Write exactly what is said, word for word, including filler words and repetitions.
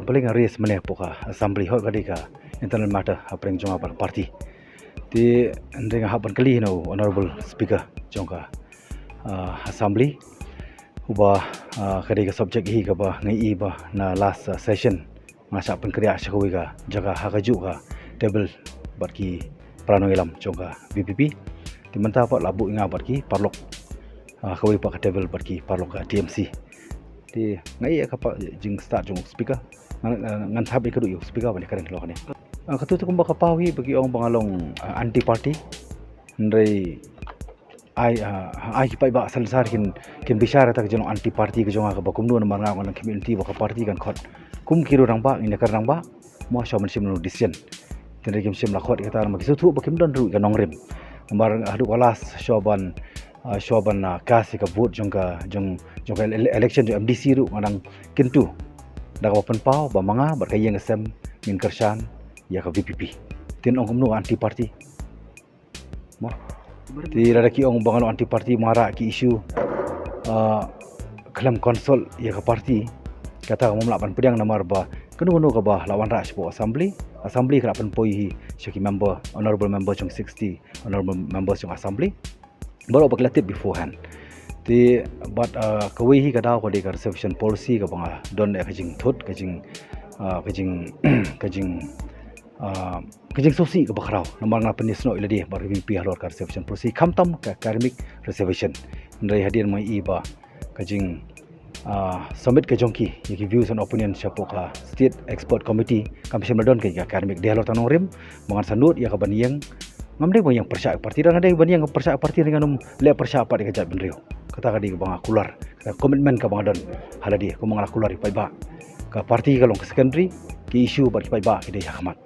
Pynlong nga raise mynne hapoh ka assembly, hooid ka dei ka internal matter hapdeng jong nga bad ka party. Te hynrei nga hap ban kylli na u honorable speaker jong ka ah, assembly, uba ah, ka dei ka subject hi kaba nga i ba na last ah, session nga shah pynkhreh sha kawei ka jaka ha kajuh ka table bad ki para nongïalam jong ka VPP. Te mynta pat la buh ïa nga bad ki paralok ah, kawei pat ka table bad ki paralok ka TMC. Te nga i ka pat jingstad jong u speaker. Ngan ngan thap ïa ka duh ïa u speaker ban ïakren halor kane. Ah, katu tu kumba ka paw hi ba ki ong ba nga long ah, anti party. Hynrei ai ah, ai ki paidbah salsa kin kin bishar ïa ka jinglong anti party ka jong nga kaba kumno namar nga nga long community ba ka party kan khot kum ki rangbah, ngin ïakren rangbah. Mo sha ban shim na u decision. Te hynrei kim shym la khot ïa kata namar ki sngewthuh ba kim don ruh ka nongrim. Namar haduh ka last shuwa ban ah, shuwa ban ah, cast ïa ka vote jong ka jong jong ka ele- election jong MDC ruh nga dang kyntu da kaba pynpaw ba ma nga bad ka ïing ka sem ngin kyrshan ïa ka VPP. Te ong kumno anti party. Mo. Te lada ki ong ba nga long anti party, ma nga rah ki issue ah, khlem consult ïa ka party. Kata ka ngam lah ban pdiang namar ba kano kano kaba la wanrah shapoh assembly, assembly ka la pynpoi hi sha ki member, honorable member jong sixty honorable members jong assembly. Baroh ba ki la tip beforehand. Te bad ah, kawei hi ka daw ka dei ka reservation policy kaba nga don ïa ka jingthut, ka jing ah, ka jing ka jing ah, ka jingsngewsih kaba khraw namar nga la pynïasnoh ïa lade bad ka VPP halor ka reservation policy khamtam ka academic reservation. Hynrei hadien ma i ba ka jing ah, submit ka jong ki ïa ki views and opinion shapoh ka State Expert Committee kam shym la don ka ïa ka academic. Dei halor tang nongrim ba ngan sa nud ïa ka ban ïeng. Ngam dei ban ïeng pyrshah ïa ka party, da nga dei ban ïeng pyrshah ïa ka party hynrei ngan ym leh pyrshah pat ïa ka jaitbynriew. Kata ka dei kaba nga kular, ka commitment kaba nga don ha lade kumba nga la kular ïa u paidbah. Ka party ka long ka secondary, ki issue bad ki paidbah ki dei ha khmat.